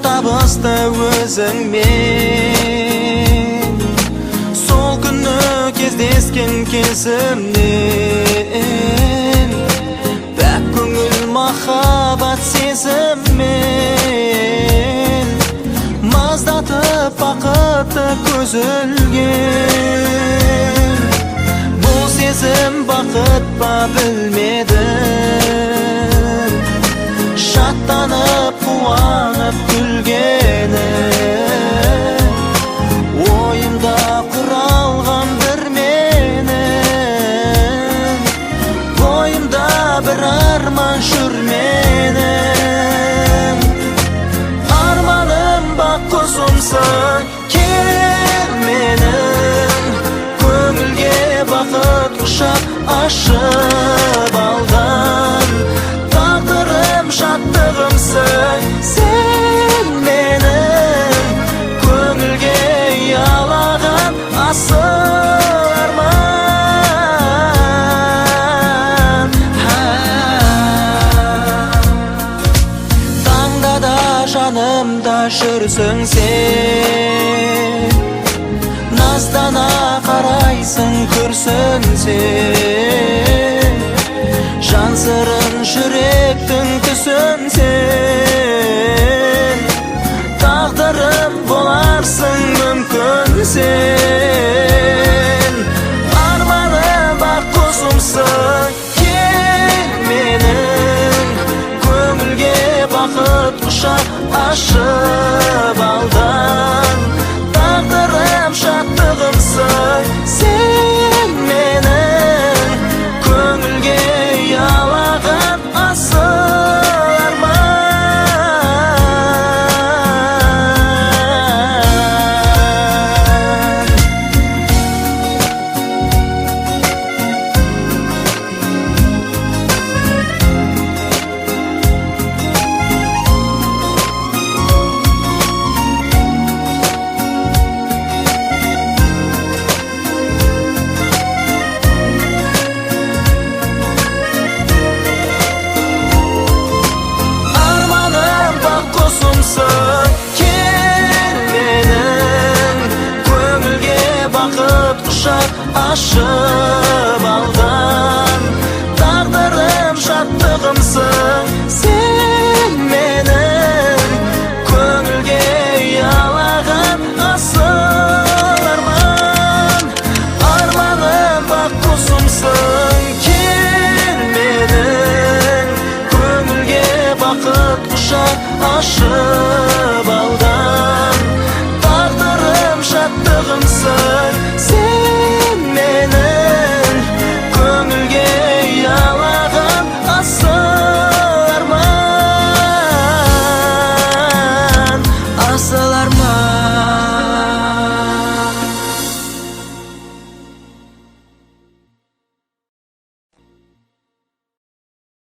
Табысты өзіңмен. Сол күні кездескен кезімнен пәк көңіл махаббат сезіммен маздатып бақытты көз ілген. Бұл сезім бақыт па, білмедім. Шаттанып, қуанып күлгенім, ойымда құралған бір менің, бойымда бір арман жүр менің. Арманым бақ құсымсың, кел, менің көңілге бақыт құшақ ашып алған. Тағдырым, шаттығымсың сен менің, көңілге ұялаған асыл арман. Таңда да жанымда жүрсің сен, наздана қарайсың, күрсінсең, жан сырын жүректің түсінсең, тағдырым боларсың мүмкін сен. Арманым, бақ құсымсың, кел, менің көңілге бақыт құшақ ашып алған. Тағдырым, шаттығымсың сен менің, көңілге ұялаған асыл арман. Арманым, бақ құсымсың, кел, менің көңілге бақыт құшақ ашып алған. Тағдырым, шаттығымсың сен менің, көңілге ұялаған асыл арман. Арманым, бақ құсымсың, кел, менің көңілге бақыт құшақ ашып алған.